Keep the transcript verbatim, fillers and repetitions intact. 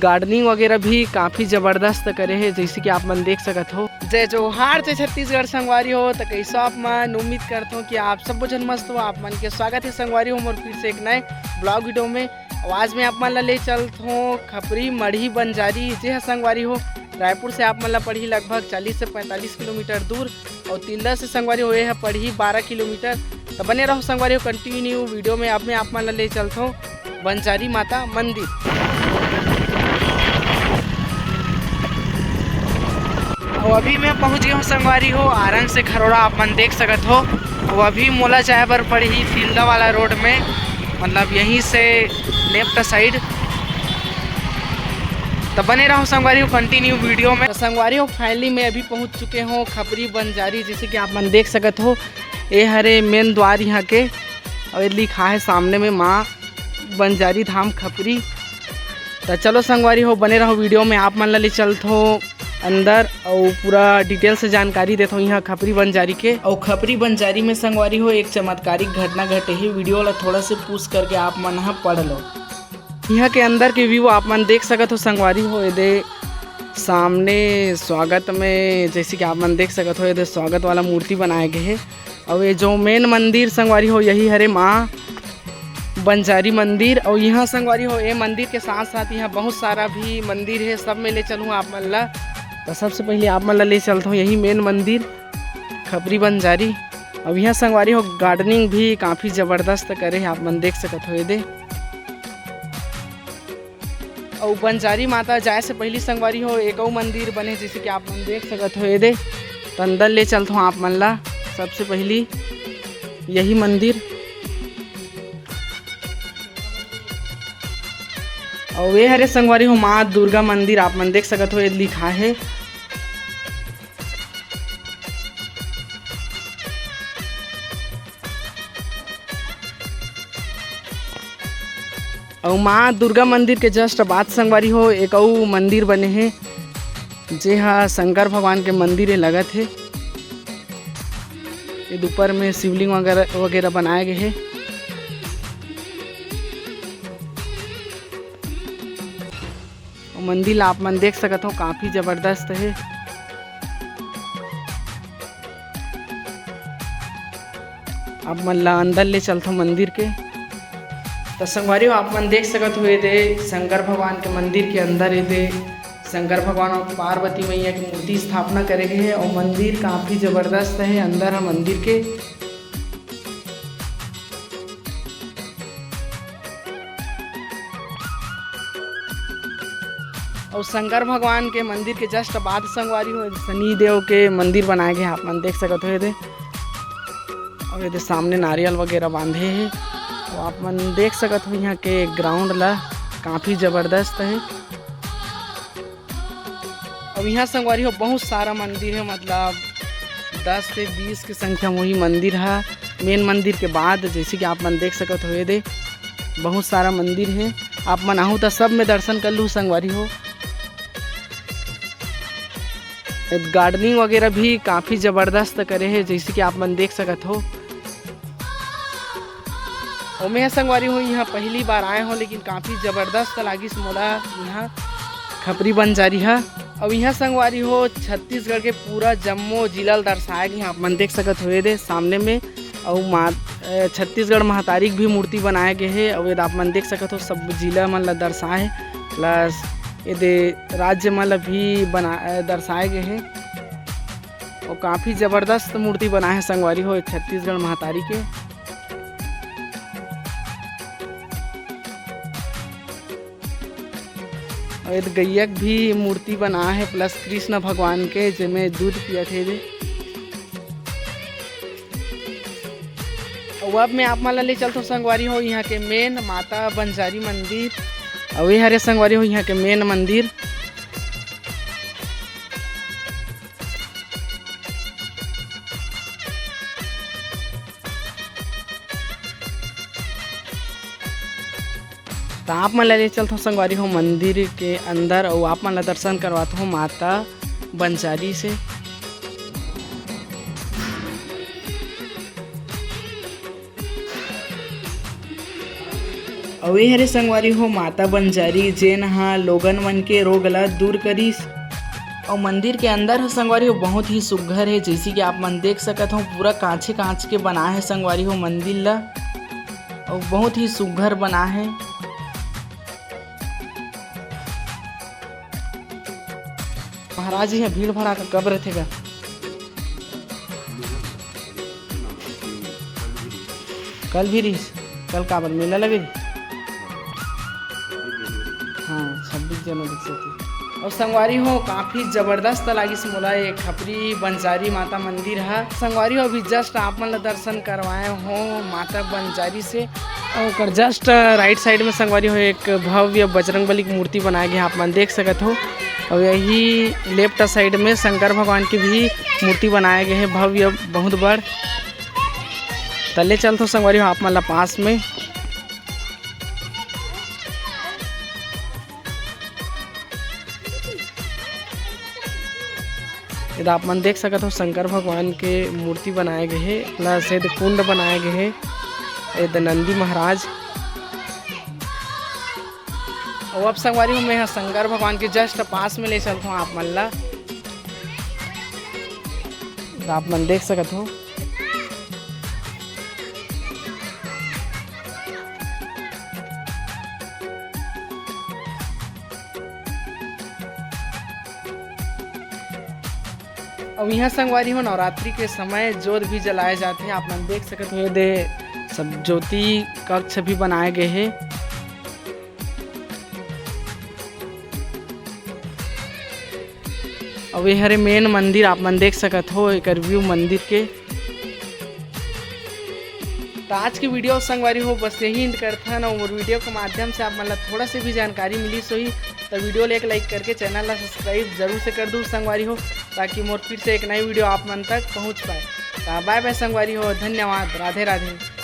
Gardening वगैरह भी काफ़ी ज़बरदस्त करे हे, जैसे कि आप मन देख सकत हो। जय जोहार, जय छत्तीसगढ़ संगवारी हो। तो कैसे आप मन? उम्मीद करता हूँ कि आप सब झन मस्त हो। आप मन के स्वागत है संगवारी हो मोर फिर से एक नए ब्लॉग वीडियो में। और आज मैं आप मन ला ले चलत हूँ खपरी मढ़ी बंजारी, जे ह संगवारी हो रायपुर से आप मन ला पड़ही लगभग चालीस से पैंतालीस किलोमीटर दूर। और तिल्दा से संगवारी हो, ये ह पड़ही बारह किलोमीटर। तो बने रहो संगवारी हो कंटिन्यू वीडियो में। अब मैं आप मन ला ले चलत हूँ बंजारी माता मंदिर। और अभी मैं पहुँच गया हूँ संगवारी हो आरंग से खरोड़ा, आप मन देख सकत हो। और अभी मोला जाए बर पड़ही तिल्दा वाला रोड में, मतलब यहीं से लेफ्ट साइड। तो बने रहो संगवारी हो कंटिन्यू वीडियो में। तो संगवारी हो, फाइनली मैं अभी पहुँच चुके हूँ खपरी बंजारी, जैसे कि आप मन देख सकत हो। ये हरे मेन द्वार यहाँ के, और ये लिखा है सामने में माँ बंजारी धाम खपरी। तो चलो संगवारी हो, बने रहो वीडियो में, आप मन ला ले चलत हो अंदर और पूरा डिटेल से जानकारी देत हो यहाँ खपरी बंजारी के। और खपरी बंजारी में संगवारी हो एक चमत्कारिक घटना घटे ही, वीडियो ला थोड़ा से पुश करके आप मन ह पढ़ लो। यहाँ के अंदर के व्यू आप मन देख सकत हो संगवारी हो। ये दे सामने स्वागत में, जैसे कि आप मन देख सकत हो, ये दे स्वागत वाला मूर्ति बनाए गए है। और ये जो मेन मंदिर संगवारी हो, यही हरे माँ बंजारी मंदिर। और यहाँ संगवारी हो, ये मंदिर के साथ साथ यहाँ बहुत सारा भी मंदिर है, सब में ले चलूँ आप मन ला। तो सबसे पहले आप मन ला ले चलता हूँ यही मेन मंदिर खपरी बंजारी। अब यहाँ संगवारी हो गार्डनिंग भी काफ़ी ज़बरदस्त करे है, आप मन देख सकत हो ये दे। अउ बंजारी माता जाए से पहली संगवारी हो एक अउ मंदिर बने, जैसे कि आप मन देख सकत हो ये दे। तो अंदर ले चलत हूँ आप मन ला सबसे पहली यही मंदिर। अउ ये हरे संगवारी हो माँ दुर्गा मंदिर, आप मन देख सकत हो ये लिखा है। अउ माँ दुर्गा मंदिर के जस्ट बाद संगवारी हो एक अउ मंदिर बने हे, जे हा शंकर भगवान के मंदिर हे लगत हे। ये ऊपर में शिवलिंग वगैरह वगैरह बनाए गए हे। अउ मंदिर ला आप मन देख सकत हो, काफ़ी जबरदस्त हे। आप मन ला अंदर ले चलथो मंदिर के। तो संगवारी हो, आप मन देख सकत हो, ये दे शंकर भगवान के मंदिर के अंदर ये दे शंकर भगवान और पार्वती मैया की मूर्ति स्थापना करे गए हे और मंदिर काफ़ी जबरदस्त हे। अंदर ह मंदिर के और शंकर भगवान के मंदिर के जस्ट बाद संगवारी हो शनि देव के मंदिर बनाए गए, आप मन देख सकत हो ये दे। और ये दे सामने नारियल वगैरह बांधे हे। तो आप मन देख सकत हो यहाँ के ग्राउंड ला, काफ़ी जबरदस्त हे। अब यहाँ संगवारी हो बहुत सारा मंदिर हे, मतलब दस से बीस के संख्या में वही मंदिर हे। मेन मंदिर के बाद जैसे कि आप मन देख सकत हो ये दे बहुत सारा मंदिर हे। आप मन आहू तो सब में दर्शन कर लू संगवारी हो। गार्डनिंग वगैरह भी काफ़ी जबरदस्त करे हे, जैसे कि आप मन देख सकत हो। और मैं संगवारी हो यहाँ पहली बार आए हो, लेकिन काफ़ी जबरदस्त लागिस मोला यहाँ खपरी बंजारी हा। और यहाँ संगवारी हो छत्तीसगढ़ के पूरा जम्मो जिला ल दर्शाए गए हे, आप मन देख सकत हो ये दे सामने में। और मा-, अ, छत्तीसगढ़ महतारी के भी मूर्ति बनाए गए हे। और ये दे आप मन देख सकत हो सब जिला मन ला दर्शाए हे, प्लस ये दे राज्य मन ला भी बना, अ, दर्शाए गए हे। और काफ़ी जबरदस्त मूर्ति बनाए हे संगवारी हो छत्तीसगढ़ महतारी के। और ये दे गैया के भी मूर्ति बनाए हे, प्लस कृष्ण भगवान के, जेमे दूध पियत हे दे। अउ अब मैं आप मन ला ले चलथों संगवारी हो यहाँ के मेन माता बंजारी मंदिर। अउ ये हरे संगवारी हो यहाँ के मेन मंदिर। त आप मन ला ले चलथों संगवारी हो मंदिर के अंदर, अउ आप मन ला दर्शन करवाथों माता बंजारी से। अउ ये हरे संगवारी हो माता बंजारी, जेन ह लोगन मन के रोग ल दूर करिस। अउ मंदिर के अंदर ह संगवारी हो बहुत ही सुग्घर हे, जैसे कि आप मन देख सकत हो पूरा कांचे कांच के बना हे संगवारी हो मंदिर ल, अउ बहुत ही सुग्घर बना हे। महाराज जी ह भीड़ भड़ाका कब रथे गा? कल भी रहिस। कल काबर मेला लगे? हाँ, छब्बीस जनवरी से थी। अउ संगवारी हो, काफी जबरदस्त लागिस मोला ये खपरी बंजारी माता मंदिर ह। संगवारी हो, अभी just आप मन ला दर्शन करवाए हो माता बंजारी से। अउ ओकर just right side में संगवारी हो एक भव्य बजरंग बली की मूर्ति बनाए गे, आप मन देख सकत हो। अउ यही left side में शंकर भगवान की भी मूर्ति बनाए गे हे, भव्य बहुत बड़। त ले चलथो संगवारी हो आप मन ला पास में। एदा आप मन देख सकत हो शंकर भगवान के मूर्ति बनाए गे हे, प्लस एदे कुंड बनाए गे हे। एदे नंदी महाराज। अउ अब संगवारी हो, मैं ह शंकर भगवान के just पास में ले चलथों आप मन ला। त आप मन देख सकत हो। अउ इहाँ संगवारी हो नवरात्रि के समय जोत भी जलाए जाथे। आप मन देख सकत हो, एदे सब ज्योति कक्ष भी बनाए गे हे। अउ ये हरे main मंदिर, आप मन देख सकत हो एकर view मंदिर के। त आज के video संगवारी हो बस यही end करथन। अउ मोर video के माध्यम से आप मन ला थोड़ा से भी जानकारी मिलिस होही, त video ला एक like करके channel ला subscribe जरूर से कर दू संगवारी हो, ताकि मोर फिर से एक नई video आप मन तक पहुँच पाए। त bye bye संगवारी हो, धन्यवाद, राधे राधे।